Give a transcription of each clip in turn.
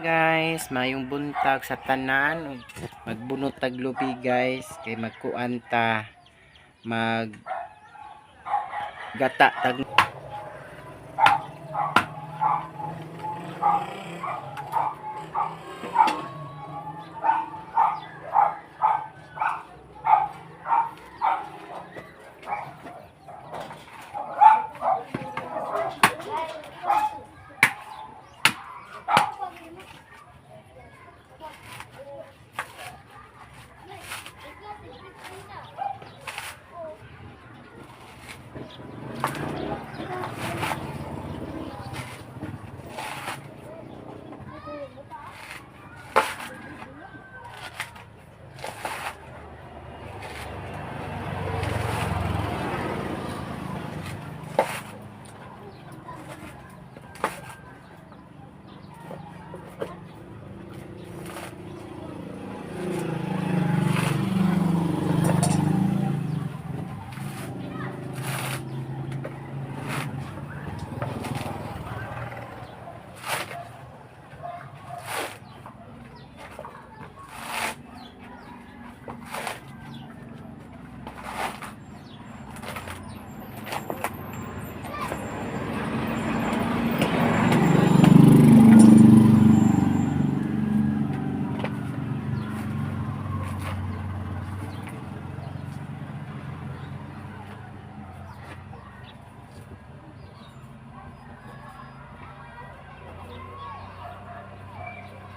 Guys, mayong buntag sa tanan. Magbunot tag lubi, guys, kay magkuan ta, mag gata tag.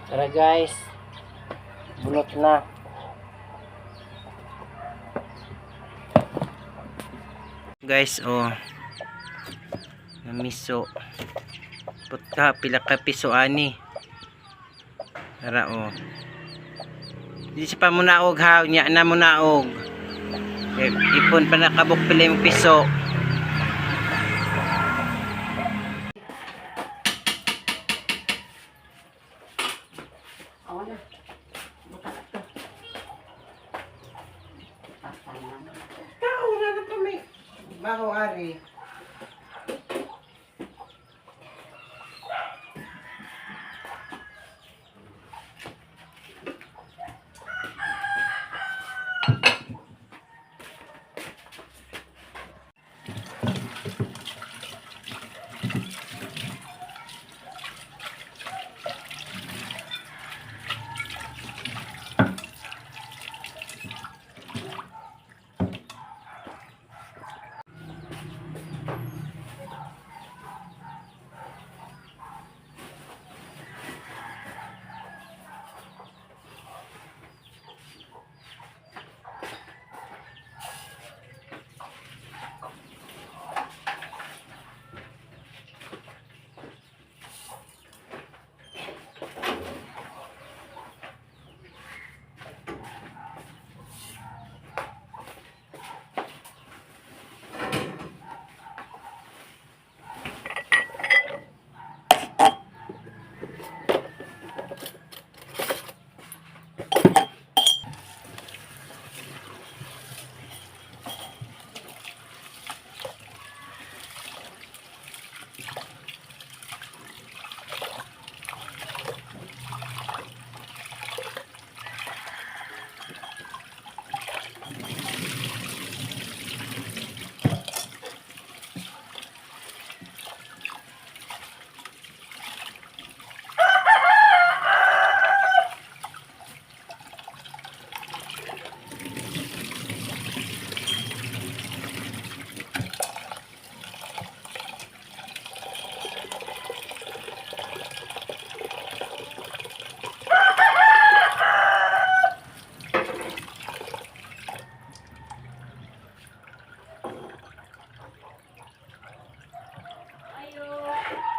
Tara guys, bunot na. Guys, oh. Namiso. Puta, pila ka piso ani. Tara, oh. Di siya pa muna og ha, nya na muna og. Eh, ipon pa na kabuk pila yung piso. Awa na. Buta ka to. Patay na. Tao na na kami. Bako ari.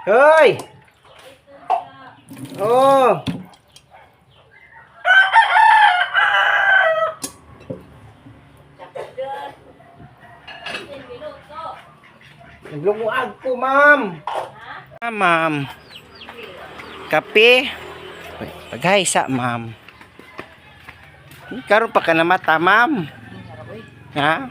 Hoy! Oh! Naglumuag ko, ma'am. Ah, ma'am. Kape. Paghaysa, ma'am. Karon pa ka na mata, ma'am. Ha?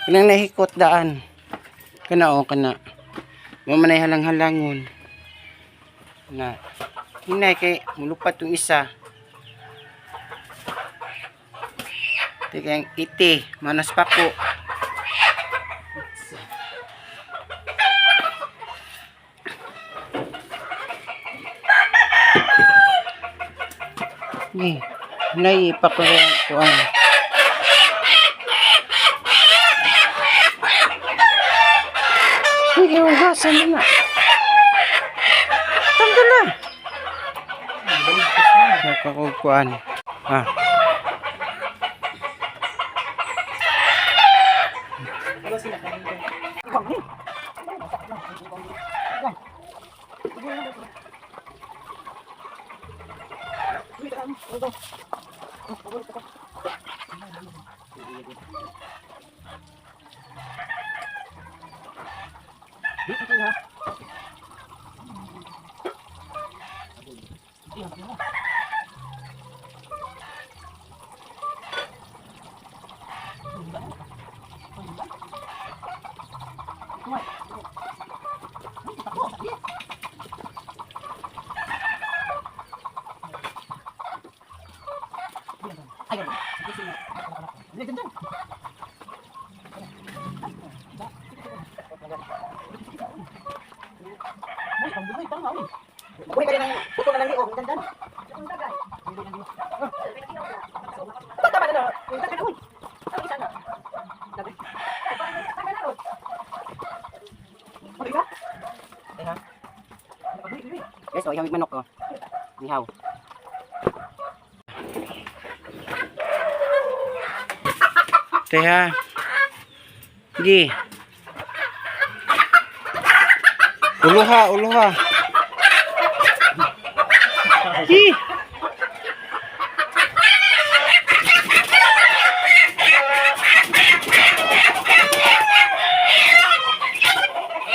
Kanang nahikot daan. Kana o kana. Mo man ay halang-halangon. Na. Hinay kay mulupat yung isa. Teka yung iti, manas pa ko. Ni, nay ipakuha kuan. Sige, hugasan mo na. Tanggal na. Nakakukuan. Ah. Guys, oh, ihawig manok oh. Ihaw. Teha. Gi. Uluha, uluha. Gi.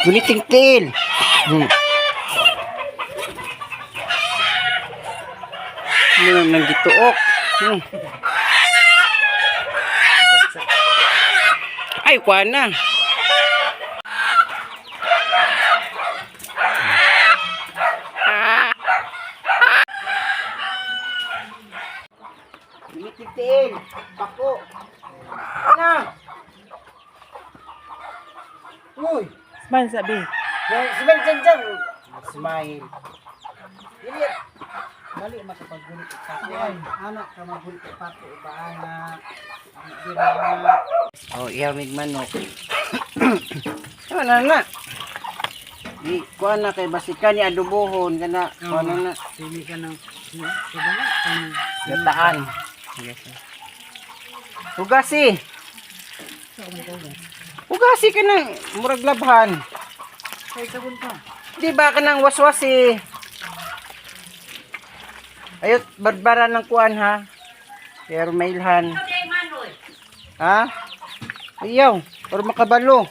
Guliting tail. Ano nang gituok? Ay, kuha na. Guliting tail. Pako. Na. Uy. Smile sabi. Smile dyan dyan. Smile. Dili. Dali makapaggulit og pako. Ay, anak ka magulit og pako ba ana. Oh, ihamig manok. Tama na na. Di kuan na kay basikan ni adobohon kana kuan na na. Pili ka ng Gataan. Hugasi. Hugasi ka na murag labhan. Kay sabon pa. Di ba ka nang waswasi? Ayot, barbara ng kuan ha. Pero mailhan. Ha? Ayaw, or makabalo.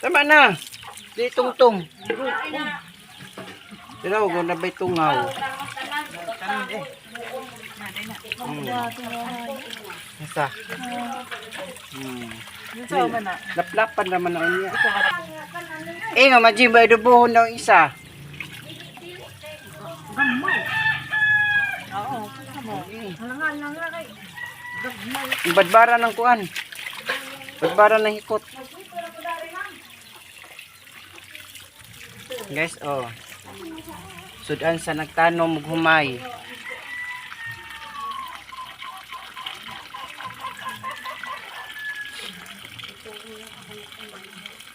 Tama na. Di tungtong. Pero ko na ba'y tungaw? Isa. Sa man na. Laplapan naman ako niya. Eh nga, majim ba idubuhon daw isa? Oo. Mo. Halangan lang kay. Yung Badbara ng kuan. Badbara ng hikot. Guys, oh. Sudan sa nagtanom ug humay.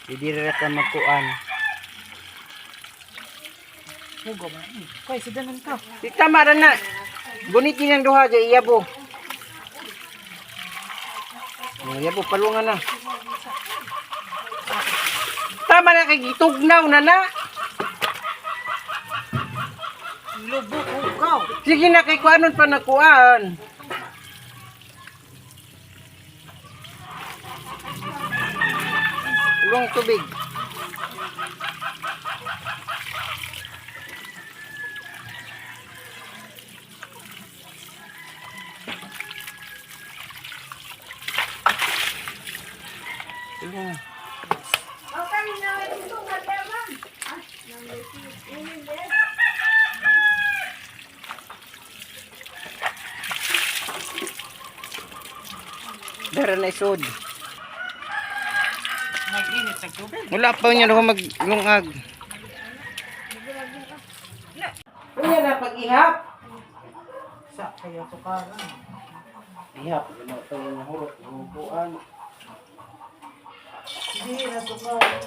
Hindi ra ka magkuan. Hugo man. Kay sudanan ka. Di tama ra na. Gunit din ang duha jay iyabo. Oh, iyabo palungan na. Tama na kay gitugnaw na na. Lubo hugaw. Sige na kay kuanon pa nakuan. Ulong tubig. Ulong. Dara na isod. Nag-init sa tubig. Wala pa niya ako maglungag. Unya na pag-ihap. Sa kaya to karon. Ihap, ano pa yung hurot ng upuan. Hindi na to karon.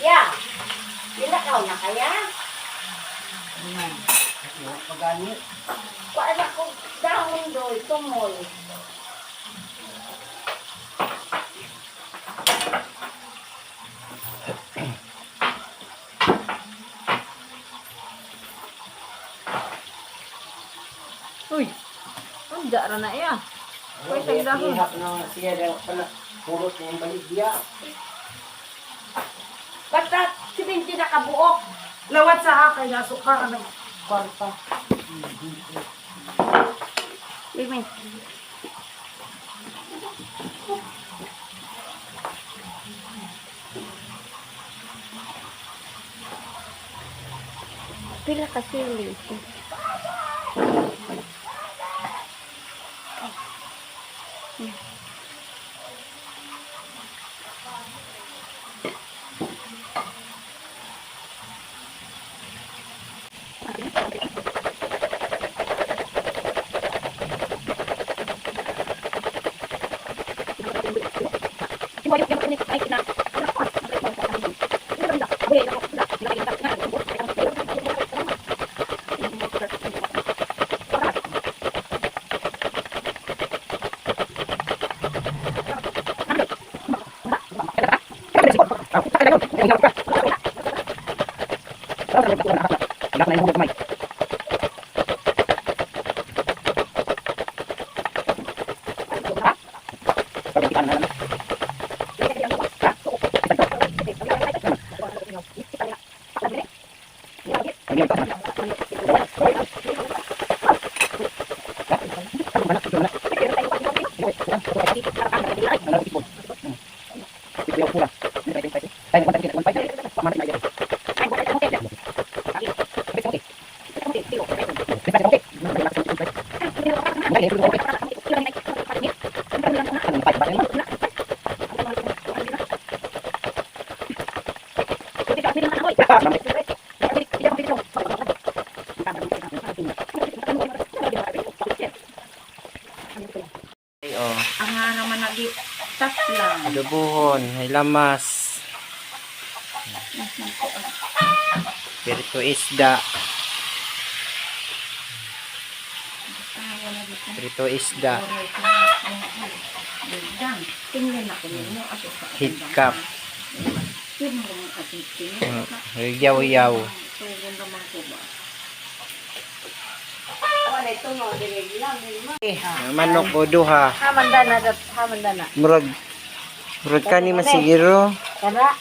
Ya. Ilakaw na kaya? Pagani. Kuan ako dahon doy, tumol. Uy. Unda ra na iya. Uy, sa dahon. Ihap na siya daw pala. Hurot ng baligya. Basta 70 na kabuok. Lawat sa hakay na sukar ang kwarta. Wait, wait. Pila ka sili. Ay, oh. Ang nga naman nagi tap lang. Adobohon, ay lamas. Pirito isda. Prito isda. Tingnan ako ninyo. Ato sa Hit cup. Tingnan ko ang ating tingnan. Yaw-yaw. Tugon naman ko ba? Wala ito no, dili lang Eh, manok o duha. Haman na dat, haman na. Murag murag kani masiguro. Kana.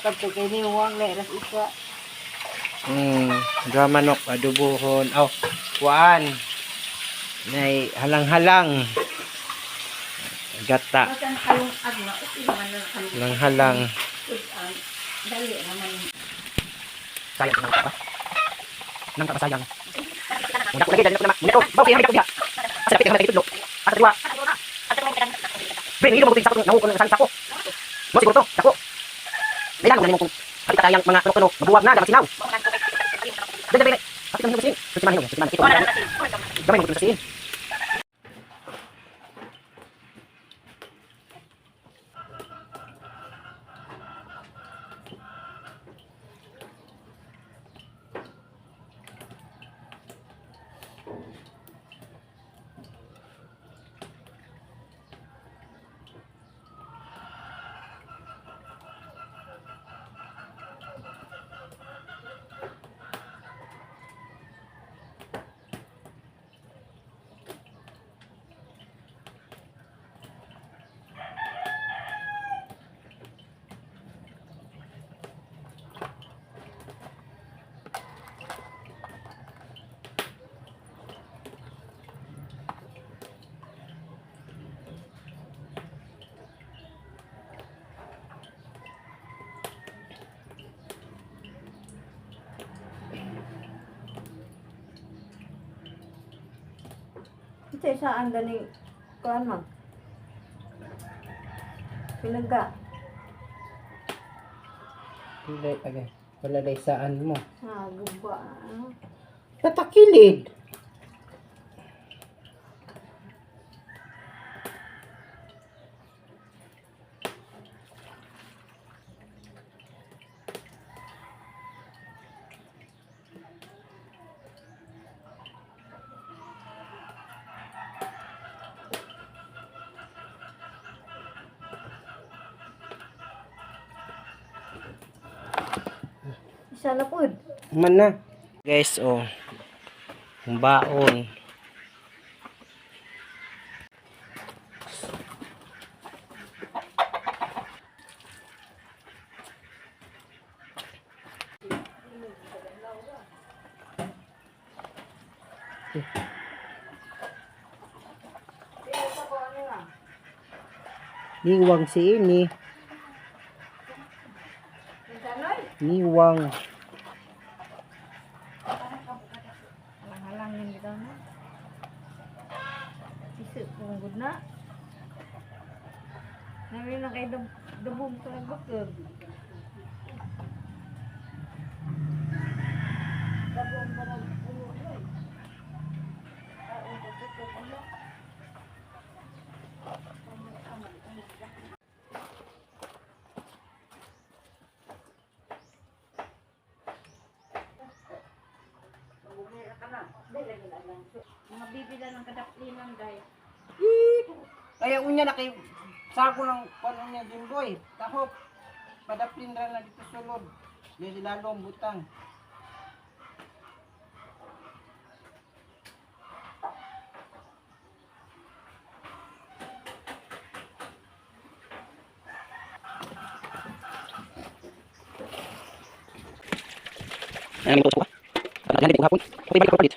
Pagto kay ni wang le ras iswa. Duha manok adobohon. Aw, kuan. Nay halang-halang. Gata. Basta kalong agna, okay naman na kalong Halang-halang. ang dali naman. Sayang nang pa. Nang kapasayang. Muna ko lagi dali na muna ko. Bawo kay ko biya. Asa dapat ka itudlo. Asa diwa. Pre, hindi mo sa ko nawo ko ng sako. Mo siguro to, sako. Dai lang ko nimo kung Tayang mga kuno-kuno, mabuwag na, dapat sinaw. Dali, dali. Bakit ang hinog sin? Susiman hinog, susiman. Ito. Gamay mo sa sin. Ito saan ganing kuan man. Pinagka. Hindi, agay. Wala day saan mo. Ah, guba. Ano? Patakilid. Isa na pud. Man na. Guys, oh. Ang baon. Niwang si ini. Niwang. Halang-halangin kita na. Isip kong gud na. Namin na kay dabong sa nagbakag. Mga bibila ng kadaplinan, guys. Kaya unya na kay sako ng kuno niya Jimboy. Tahop. Padaplin ra na dito sulod. Di sila butang. Ay, ko. Ano hapon? Okay, balik ko palit.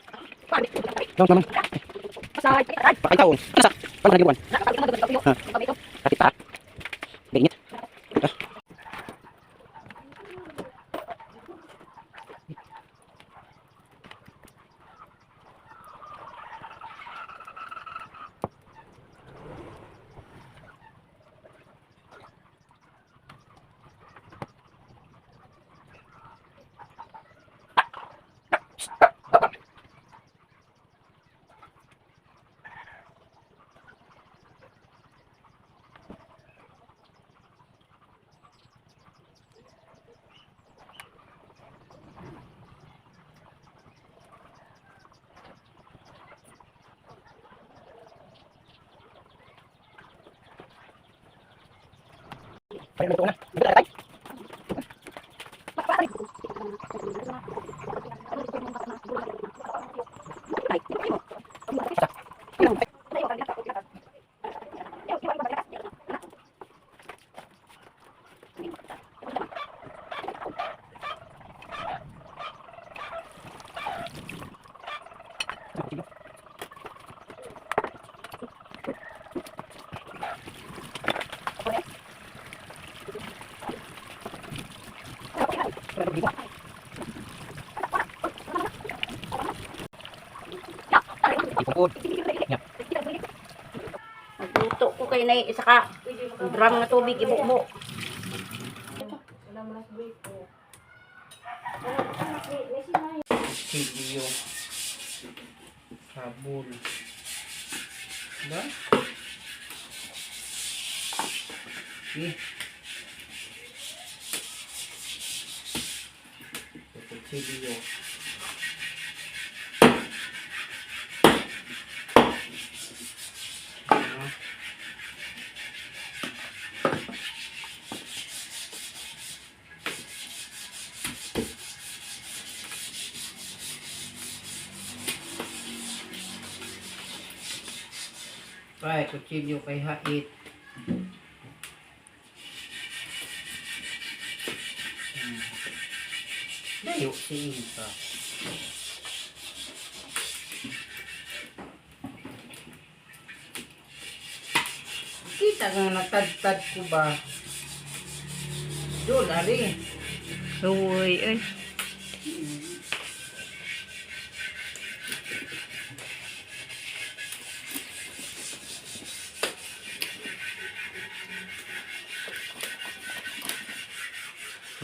Naman naman. Pakay taon. Ano sa? Paano naging buwan? Ha? Kapit pa. Init. Ah. Paano na? Ay! Nagluto ko kay na isa ka drum nga tubig ibukbo. Kutsilyo. Habol. Diba? Eh. Kutsilyo. Ano? Ay, kutsilyo kay hait. Layo si Ipa. Kita nga natadtad ko ba? Doon, ari. Uy, uy.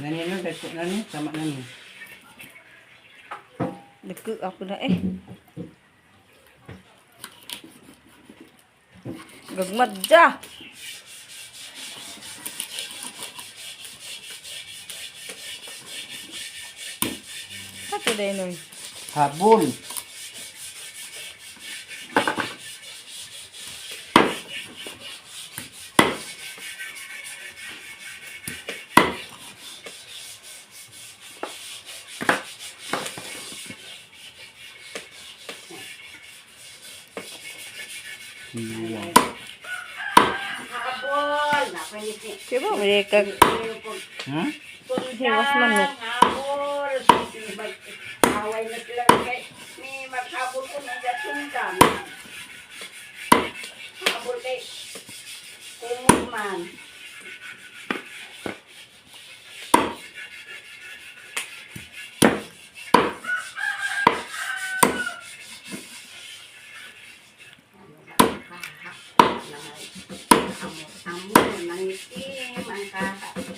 Nani no, dagko nani, tama nani. Dagko ako na eh. Gagmadja. Kato day noy. Habol. Iya. Habol. Napanisi. Diba, may kag Hmm? hiwas manok. Habol. Away na sila kay ni maghabol ko ng sundan. Habol kay kumot man. Amo, nangitim ang kaha ko.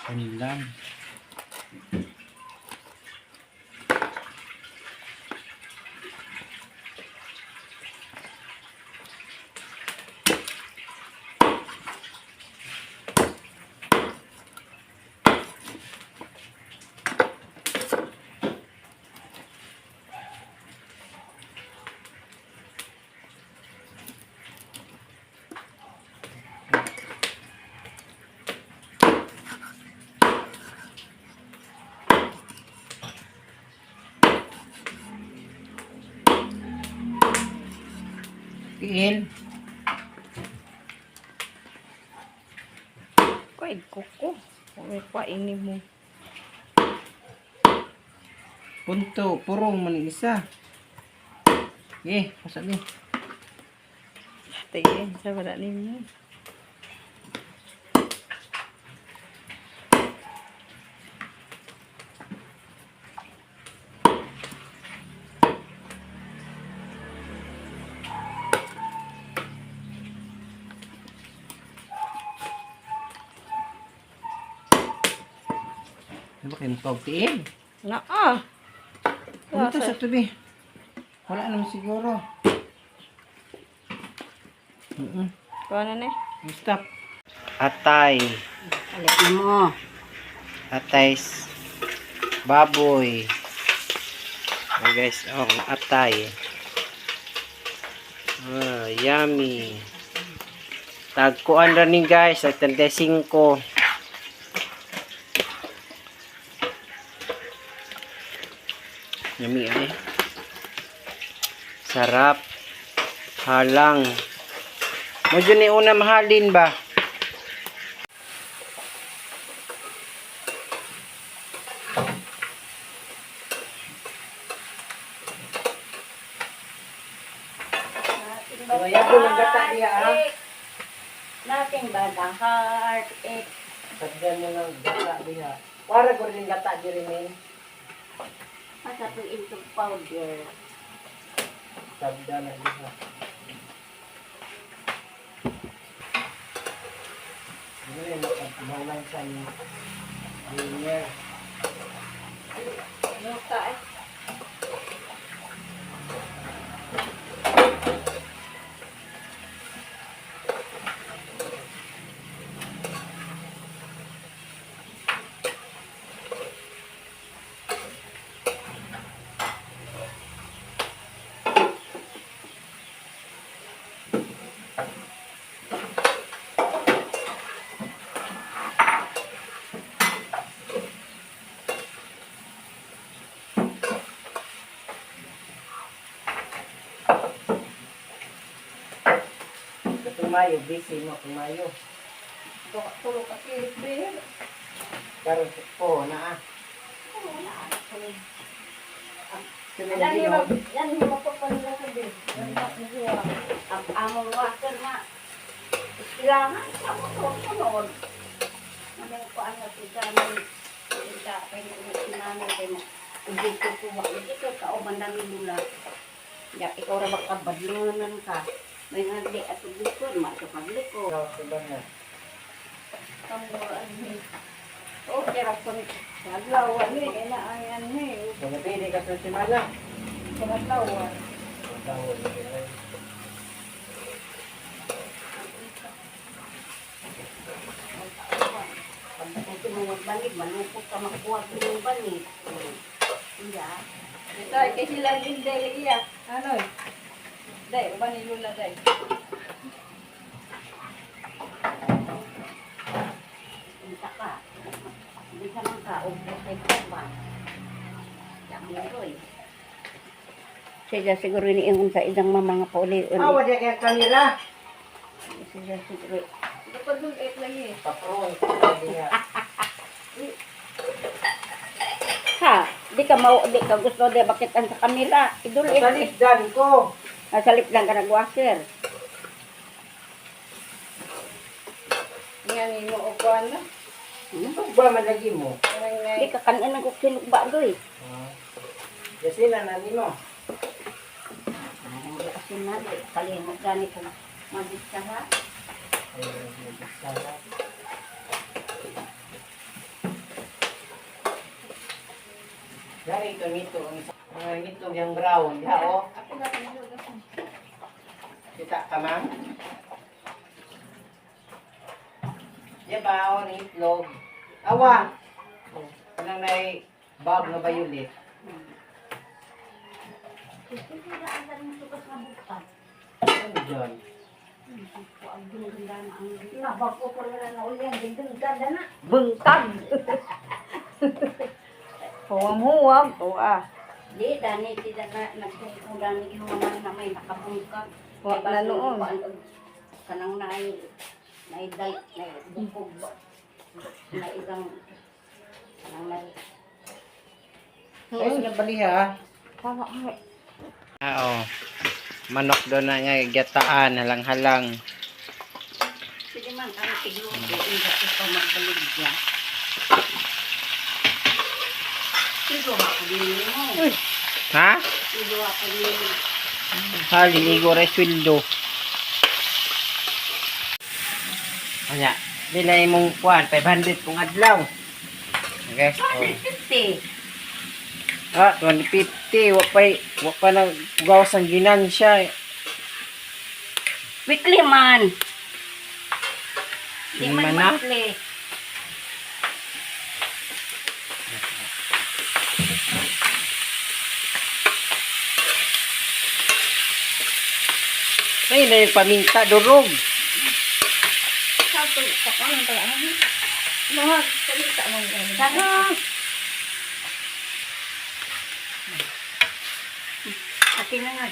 Pandan. Tiil. Kuy kuko. Uy, kainin mo. Punto, purong man isa. Eh, pasa ni. Tingin sa wala ninyo. Ano ba kayo mukha tiil? Naa. Punto sa tubi. Wala naman siguro. Kuha na ni. Stop. Atay. Alit na mo. Atay. Baboy. Oh guys, oh, atay. Ah, yummy. Tagkuan ra ni guys, at 35. Yummy eh. Sarap. Halang. Medyo ni una mahalin ba? Wala ko ng gata niya, ah. Nothing but a heartache. Tagdan mo ng gata diha. Para ko rin gata diri men. Asa to into powder. Tagdan na diha. Dili na makamalan sa ni dinner. Muta eh. Katong Mayo, busy mo kung Mayo. Tulog ka kilit. Karon po na ah. Yan yung yan yung mapapanila sa bin. Ang among water na. Kailangan sa mo sunod. Ano ko ano si Dani. Kita kay sinano kay mo. Hindi ko kuha. Hindi ko kauban na nila. Ya, ikaw ra baka badlunan ka. May nga di ato likod, matupagliko. Ikaw, diba na? Okay ra ko. Adlaw ni ina ang yan ni. Mga pili ka sa simana. Adlaw. Pag ito mo magbanig, malupot ka makuha ko yung banig. Hindi ah. Ito ay kay sila din dai lagi ya. Anoy. Dai uban ni Lula dai. Unta ka. Hindi ka man ka, o kay ka ba? Yang eh. Siya siguro ni ingon sa idang mga pauli. Awa di kaya kanila. Siya siguro. Dapat dun et lagi. Patrol. Diha. Ha, di ka mau, di ka gusto di bakit ang sa kanila. Idul eh. Salikdan ko. Nasalip lang ka nagwasir. Nga ni mo upuan na. Ito ba malagi mo? Kanang Di ka kanan ko sinugba doy. Ah. Kasi na nani mo. Parang di kasi na, di kalimot gani ko magitsara. Ay, nag-sarap. Dari ito nito ang isa. Mga ngitlog yung brown. Diha oh. Ako na kanilo na. Kita ka ma'am? Diya ba oh, ang itlog? Awa! Anong nay bag na violet? Ano dyan? Nabag ko ko na na ulian, ganda na. Bungkag. Huwam-huwam. Oo ah. Di, dani, di na nagkukulan yung mga na may nakabungkag. Wa na noon. Kanang naay, naay dal, naay bukog ba? Na isang, kanang naay, Ay, sila baliha. Tama ay. Ah, oh. Manok doon na nga gataan, halang-halang. sige man, ang tigluto, hindi ko magbalig siya. Tigo ako din mo. Ha? Tigo ako din. Halin, igo rin sweldo. Kanya, nila imong kuan, 500 kung adlaw. Okay? Oh. 50. Ah, 250, wa pa na gawas ang ginansya. Weekly man. Di man Lima na? monthly. Ay, na yung paminta, durog. Sato pakanan pala. Mga salita mo. Sana. Akin na nga.